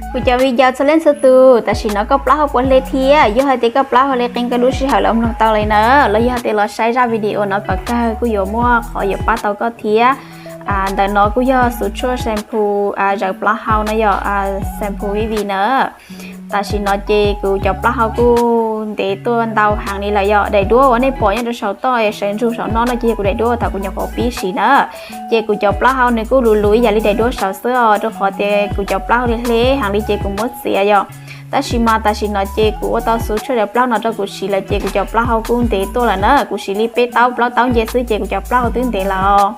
Kuv cov viv ncaus txhua leej txhua tus, tam sim no koj plaub hau puas hle thiab? Yog hais tias koj plaub hau hle qee koj lub sij hawm los mloog tau li na, los yog hais tias los saib zaj video no kom kawg kuj yuav muaj qhov yuav pab tau koj thiab. Ntawm no kuj yog Xuv tshuaj shampoo zaws plaub hau no yom, shampoo Vivi na. Tam sim no ces kuv cov plaub hau kuj ntev tuaj ntau heev li lawm yom. Daim duab uas nej pom nyob rau saum toj es sawv ntsug saum no no ces yog kuv daim duab uas thaum kuv nyuam qhuav pib siv na. Ces kuv cov plaub hau nws kuj luv luv ib yam li daim duab saud xwb os, rau qhov tias kuv cov plaub hau hle hle heev li ces kuv muab txiav yom. Tab sis mas tam sim no ces kuv ua tau Xuv tshuaj zaws plaub no rau kuv siv lawm ces kuv cov plaub hau kuj ntev tuaj lawm na. Kuv siv li peb taub plaub taub nce xwb ces kuv cov plaub hau twb ntev lawm.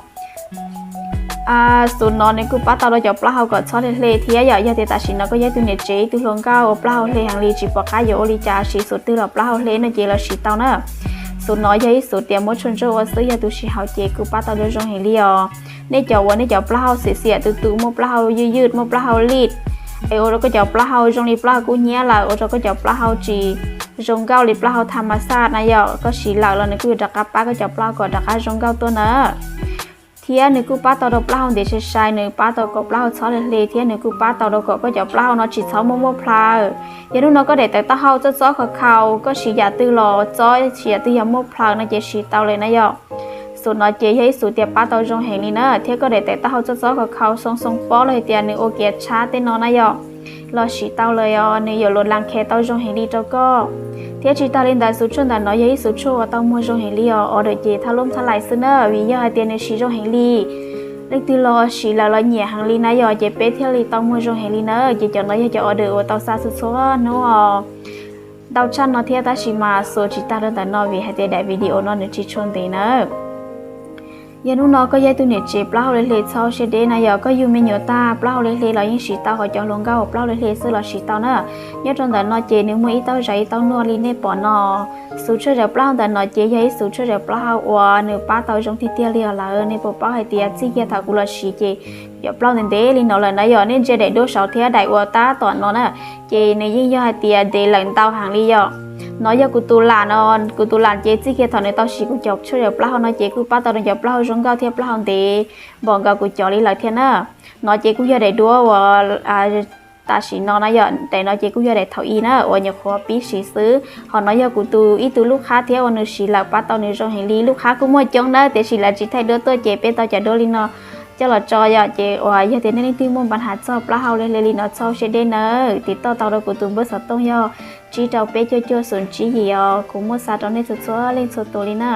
Xuv no nws kuj pab tau rau cov plaub hau kom txhob hle hle thiab yom. Yog tias tam sim no koj yog ib tug niam tsev ib tug hluas nkauj uas plaub hau hle heev li tsis pom qab yuav ua li cas siv xuv twg los plaub hau hle no ces los siv tau na. Xuv no yog ib xuv tias muab tshuaj ntsuab ua xwb, yog tus siv haum ces kuj pab tau zoo zoo heev li os. Nej cov uas nej cov plaub hau xiam xiam tus tus muaj plaub hau ywj ywj muaj plaub hau lij es ua rau koj cov plaub hau zoo li plaub hau kub hnyiab lawm, ua rau koj cov plaub hau tsis zoo nkauj li plaub hau tham mas xaj na yom, koj siv lawm los nws kuj yuav rov qab pab koj cov plaub hau kom rov qab zoo nkauj tuaj na. Thiab nws kuj pab tau rau plaub hau ntev sai sai, nws pab tau kom plaub hau txhob hle hle thiab nws kuj pab tau rau kom koj cov plaub hau no tsis txhob muaj muaj plhaw. Yog hnub no koj daim tawv taub hau txob txob khaus khaus, koj siv yam twg los txob, siv yam twg yog muaj plhaw no ces siv tau li na yom. Xuv no ces yog ib xuv tias pab tau zoo heev li na, thiab koj daim tawv taub hau txob txob khaus khaus xoo xoo pob los hais tias nws ua kiav tshab tej no na yom, los siv tau lawm os, nws yuav luam las khe tau zoo heev li rau koj. Thiab tsis tas li ntawd, xuv tshuaj ntawm no yog ib xuv tshuaj uas tau muag zoo heev li os, order ces thaj lub thaj lais xwb na, vim yog hais tias nws siv zoo heev li. Leej twg los siv lawm los nyiam heev li na yom, ces peb thiaj li tau muag zoo heev li na. Ces cov no yog cov order uas tau xa txhua txhua hnub os. Ntau tshaj no thiab tab sis mas xuas tsis tag rau ntawm no vim hais tias daim video no nws tsis tshua ntev na. Yog hnub no koj yog ib tug niam tsev plaub hau hle hle txhob siab deb na yom, koj yug me nyuam tag plaub hau hle hle los yeej siv tau, ho cov hluas nkauj uas plaub hau hle hle xwb los siv tau na. Nyob rau ntawm no ces nws muaj ib taub zaws ib taub nuaj li nej pom no. Xuv tshuaj zaws plaub hau ntawm no ces yog ib xuv tshuaj zaws plaub hau uas nws pab tau zoo tiag tiag li os lawm. Nej puas paub hais tias txij kiag thaum kuv los siv ces cov plaub hau ntev ntev li no lawm na yom, nej ntsia daim duab saud thiab daim uas tab tom no na, ces nws yeej yog hais tias ntev lawm ntau heev li yom. No yog kuv tus lam no, kuv tus lam ces txij kiag thaum nws tau siv kuv cov tshuaj zaws plaub hau no ces kuj pab tau nws cov plaub hau zoo nkauj thiab plaub hau ntev npaum nkaus kuv cov li lawm thiab na. No ces kuj yog daim duab uas tam sim no na yom, daim no ces kuj yog daim thaum ub na uas nyuam qhuav pib siv xwb. Ho no yog kuv tus ib tug lub qhab thiab uas nws siv lawm pab tau nws zoo heev li. Lub qhab kuj muaj coob na, tiam sis lawv tsis thaij duab tuaj ces peb tau cov duab li no coj los tso yom. Ces uas yog tias nej leej twg muaj npa has txog plaub hau hle hle li no txhob siab deb nawb, tiv toj tau rau kuv tus npawb xov tooj yog tsib rau peb cuaj cuaj xoom tsib yim os, kuv muaj xa rau nej txhua txhua leej txhua tus li na.